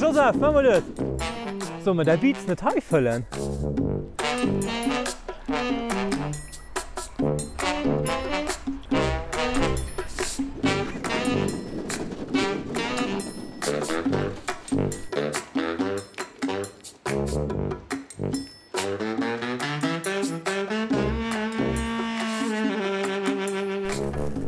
Joseph, maach mol lues! Solle mer däi Beats net hei fëllen?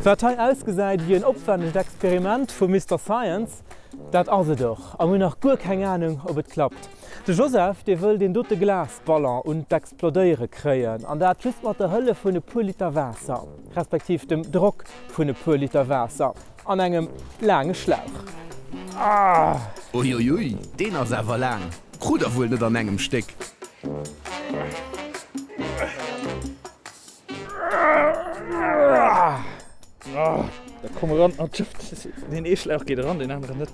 Wat hei ausgesäit wéi en opwännegt Experiment vum Mister Science, dat ass et och. A mir hunn nach guer keng Anung, ob et klappt. De Joseph, dee wëll deen dote Glasballon un d'Explodéiere kréien, an dat just mat der Hëllef vun e puer Liter Waasser, respektiv dem Drock vun e puer Liter Waasser an engem laange Schlauch. Ah! Uiuiui, deen ass awer laang. Krut der wuel net an engem Stéck. Da komm eran an d'Schëff. Deen ee Schlauch geet eran, deen aneren net.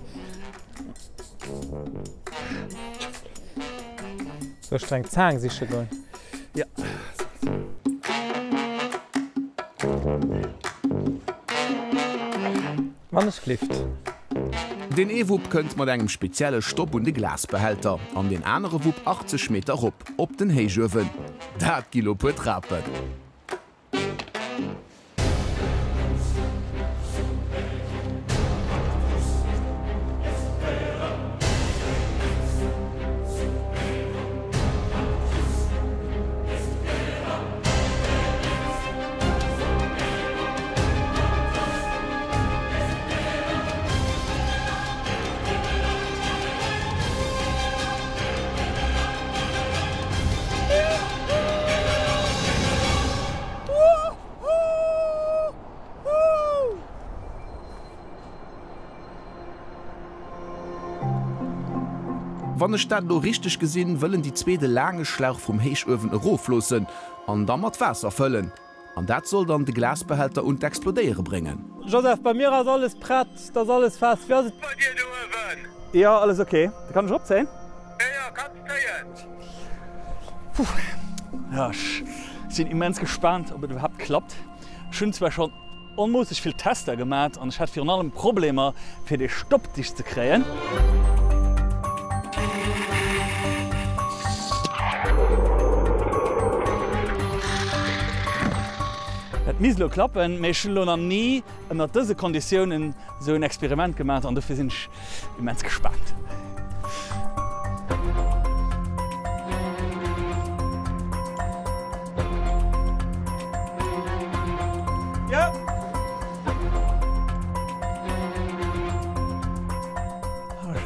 Soll ech der eng Zaang siche goen? Ja. Wann ech glift. Deen ee Wupp kënnt mat engem spezielle Stopp un de Glasbehälter an deen anere Wupp 80 Meter rop op den Héichuewen. Dat gi lo puer Trapen. Wann ech dat elo richteg gesinn, wëllen déi zwee de laange Schlauch vum Héichuewen erofloossen an da mat Waasser fëllen. An dat soll dann de Glasbehälter un d'Explodéiere bréngen. Joseph, bei mir ass alles prett, 't ass alles fest. Wéi ass et bei dir do uewen? Jo, alles ok. Da kann ech eropzéien? Jo, jo, kanns zéien. Puh, jo, ech sinn immens gespaant, ob et iwwerhaapt klappt. Ech hunn zwar schonn onmoosseg vill Tester gemat an ech hat virun allem Problemer fir dee Stopp dicht ze kréien. Dat misst elo klappen, mee ech hunn elo nach ni ënnert dëse Konditiounen esou en Experiment gemat an dofir sinn ech immens gespaant.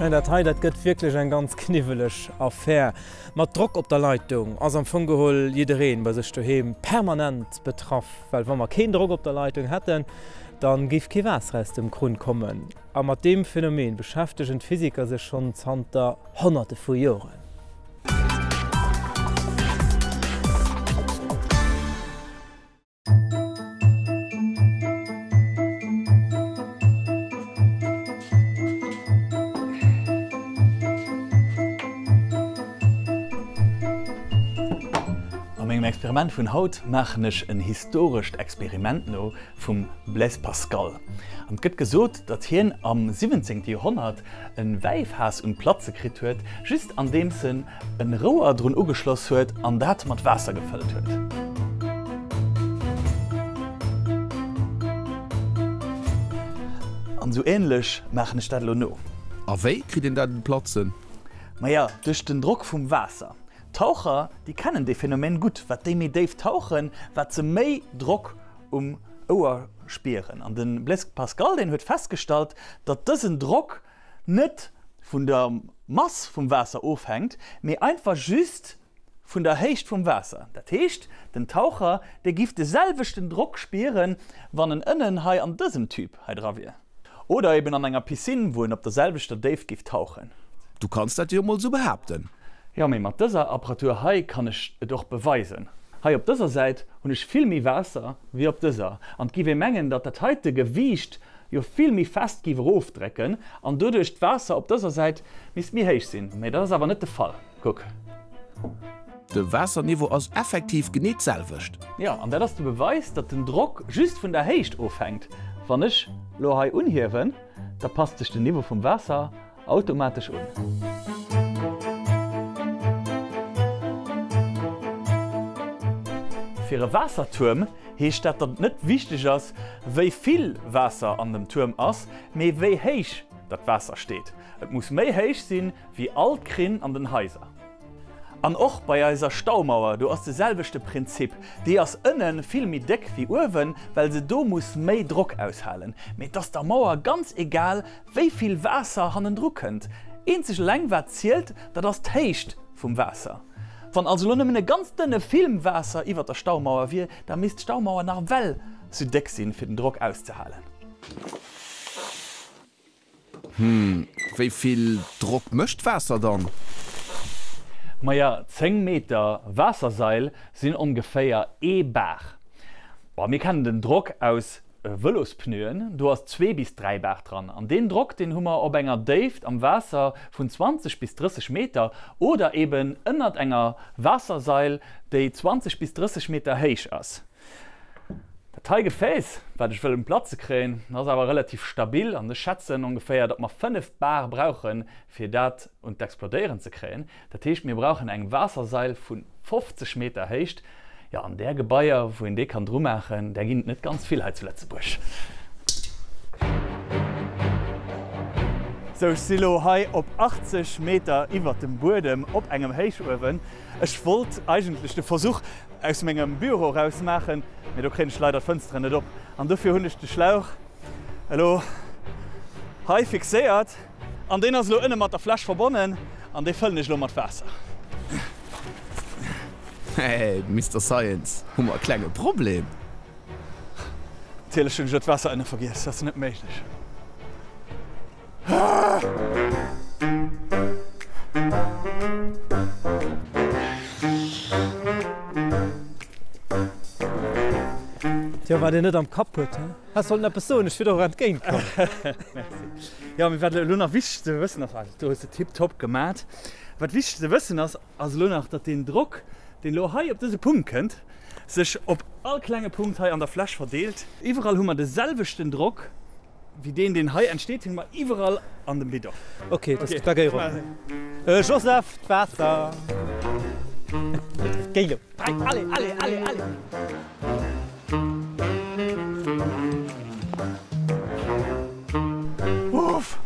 Dat hei, dat gëtt wierklech eng ganz kniwweleg Affär. Mat Drock op der Leitung ass am Fong geholl jiddereen bei sech doheem permanent betraff, well wa mer keen Drock op der Leitung hätten, da géif kee Waasser aus dem Krunn kommen. A mat deem Phänomen beschäftegen d'Physiker sech schonn zanter Honnerte vu Joren. A mengem Experiment vun haut maachen ech en historescht Experiment no vum Blaise Pascal. An et gëtt gesot, datt hien am 17. Joerhonnert e Wäifaass un d'Platze kritt huet, just andeems en en Rouer drun ugeschloss huet an dat mat Waasser gefëllt huet. An esou ähnlech maachen ech dat elo no. A wéi kritt een dat un d'Platzen? Maja, duerch den Drock vum Waasser. Taucher, déi kennen dee Phänomen gutt, wat déi méi déif tauchen, wat se méi Drock um Ouer spieren. An de Blaise Pascal, deen huet festgestallt, datt dësen Drock net vun der Mass vum Waasser ofhänkt, mee einfach just vun der Héicht vum Waasser. Dat heescht, den Taucher, dee giff de selwechten Drock spieren, wann en ënnen hei an dësem Tube hei dra wier. Oder eben an enger Piscine, wou en op der selwechter Déift giff tauchen. Du kanns dat jo mol sou behaapten. Jo, mee mat dëser Apparatur hei kann ech et och beweisen. Hei op dëser Säit hunn ech vill méi Waasser wéi op dëser, an et giff ee mengen, datt dat heite Gewiicht jo vill méi fest giff erofdrécken an doduerch d'Waasser op dëser Säit misst méi héich sinn. Mee dat ass awer net de Fall. Kuck. De Waasserniveau ass effektiv genee d'selwecht. Jo, an dat ass de Beweis, datt den Drock just vun der Héicht ofhänkt. Wann ech lo hei unhiewen, da passt sech den Niveau vum Waasser. automatesch un. Fir e Waassertuerm heescht dat, datt et net wichteg ass, wéi vill Waasser an dem Tuerm ass, mee wéi héich dat Waasser steet. Et muss méi héich sinn, wéi all d'Krinn an den Haiser. An och bei eiser Staumauer, do ass de selwechte Prinzip. Déi ass ënne vill méi déck wéi uewen, well se do muss méi Drock aushalen. Mee et ass der Mauer ganz egal, wéi vill Waasser hannendru kënnt. Eenzeg eleng wat zielt, dat ass d'Héicht vum Waasser. Wann also lo nëmmen e ganz dënne Film Waasser iwwert der Staumauer wier, da misst d'Staumauer nach well sou déck sinn, fir den Drock auszehalen. Hm, wéi vill Drock mécht d'Waasser dann? Maja, 10 Meter Waassersail sinn ongeféier ee Bar. Bon, mir kennen den Drock aus Vëlospneuen, do ass zwee bis 3 Bar dran. An deen Drock, deen hu mer op enger Déift am Waasser vun 20 bis 30 Meter oder eben ënnert enger Waassersail, déi 20 bis 30 Meter héich ass. Dat hei Gefääss, wat ech wëll um Platze kréien, ass awer relativ stabil an ech schätzen ongeféier, datt mer 5 Bar brauchen, fir dat un d'Explodéieren ze kréien. Dat heescht, mir brauchen eng Waassersail vu 50 Meter Héicht. Jo, an där Gebaier, wou een déi kann drumaachen, där ginn et net ganz vill hei zu Lëtzebuerg. Sou, ech si lo hei op 80 Meter iwwert dem Buedem op engem Héichuewen. Ech wollt eigentlech de Versuch aus mengem Büro raus maachen, mee do kréien ech leider d'Fënsteren net op an dofir hunn ech de Schlauch elo hei fixéiert an deen ass elo ënne mat der Fläsch verbonnen an dee fëllen ech elo mat Waasser. Hey Mister Science, hu mer e klenge Problem. Natierlech hunn ech elo d'Waasser ënne vergiess, dat ass net méiglech. Tjo, wat een net am Kapp huet, he? Häss sollen eppes soen, ech wier der och entgéint komm. Merci. Jo, mee wat elo nach wichteg ze wëssen ass, also do hues de tiptop gemat, wat wichteg ze wëssen ass, ass elo nach, datt deen Drock, deen elo hei op dëse Punkt kënnt, sech op all klenge Punkt hei an der Fläsch verdeelt. Iwwerall hu mer de selwechten Drock. Wéi deen, deen hei entsteet, hunn mer iwwerall an dem Bidon. Ok, da géi erop. Joseph, d'Waasser! Géi lo! Allez, allez, allez, allez! Uff!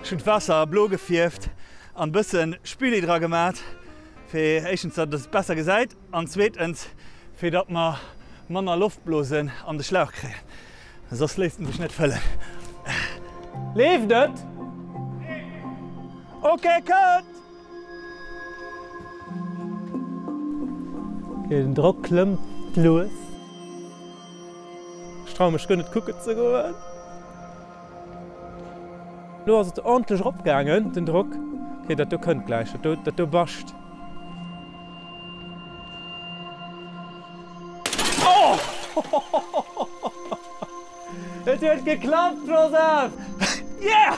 Ech hunn d'Waasser blo gefierft an bëssen Spüli dra gemat, fir éischtens, datt et besser gesäit. An zweetens, fir datt mer manner Loftblosen an de Schlauch kréien, soss léisst en sech net fëllen. Leeft et? Ok, kënnt! Ok, den Drock klëmmt lues. Ech traue mech guer net kucken ze goen. Lo ass et ordentlech erop gaangen, den Drock. Ok, dat do kënnt gläich, dat do, dat do bascht. Oh! Et huet geklappt, Joseph! Yeah!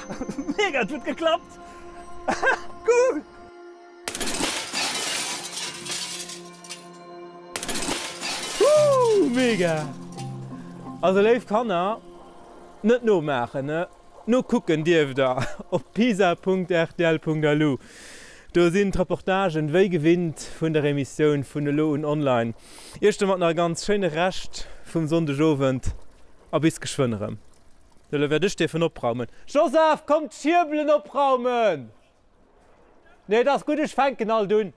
Mega, et huet geklappt! Cool! Wooh, mega! Also léif Kanner, net nomaachen, ne? Nokucken dierft der op pisa.rtl.lu. Do sinn d'Reportagen wéi gewinnt vun der Emissioun vun elo un online. Iech domat nach e ganz schéine Rescht vum Sonndegowend a bis geschwënn erëm. Sou, elo wäert ech dierfen opraumen. Joseph, komm d'Schierbelen opraumen! Nee, et ass gutt, ech fänken alt un.